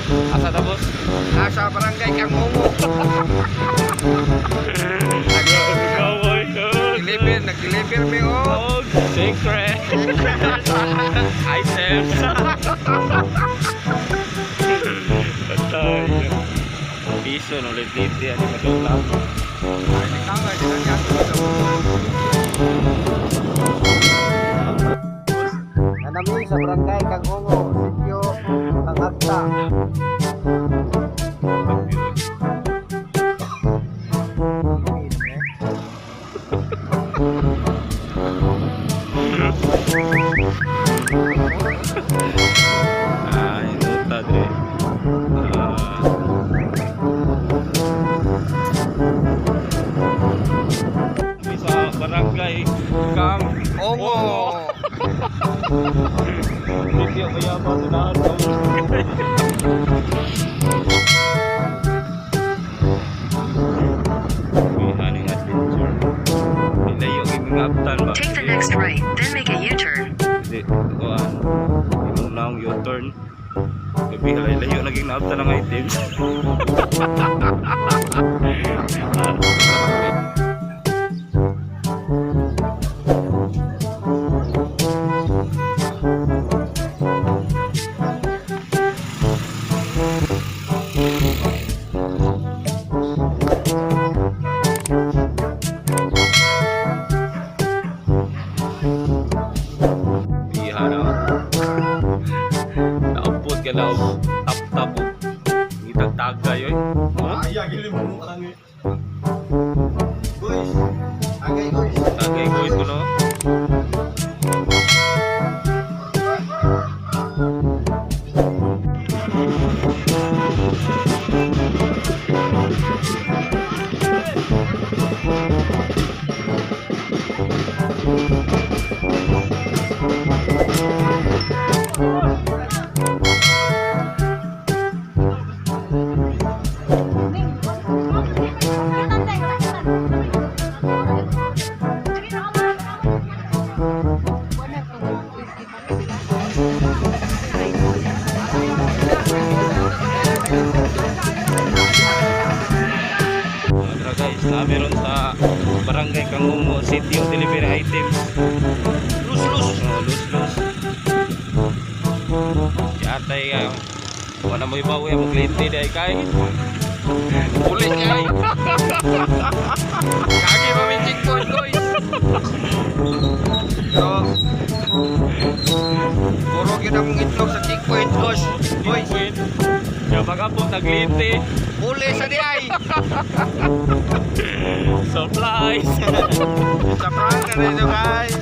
Asa ta, boss? Nasa barangay Kangungo. Nag-deliver, nag-deliver mi oh. Oh, secret items. Patay. Piso no ulit dito yan yung madula. Ay, nagtama, di na niya. Nanami sa barangay Kangungo, sitio Kangagta. Ah, yung ruta dre. Ah. Kami sa barangay Kang Ongo. Hindi ako mayaman sa lahat. Umihaning adventure. Ilayo yung mga aptan ba? Take the next right, then make a U-turn. Hindi, kuan. Imong naong U-turn. Gabi halay layo naging naaptan ang items. Biha na. Naupod ka na og tap-tap og ngitagtaga yoy. Ha? Ay, gili mo ang Guys, agay guys. Tagay ko ito no. Tara guys, na meron sa Barangay Kangungo City of Delivery Items. Lus lus, oh, lus lus. Si atay ka. Wala mo ibawi ang kliyente dahil kay. Uli kay. Kagi pa min checkpoint guys. So, puro gyud ang itlog sa checkpoint guys. Boys, Wait. Siya baka po naglinte. uli sa di ay. Supplies. Sa prank na dito guys.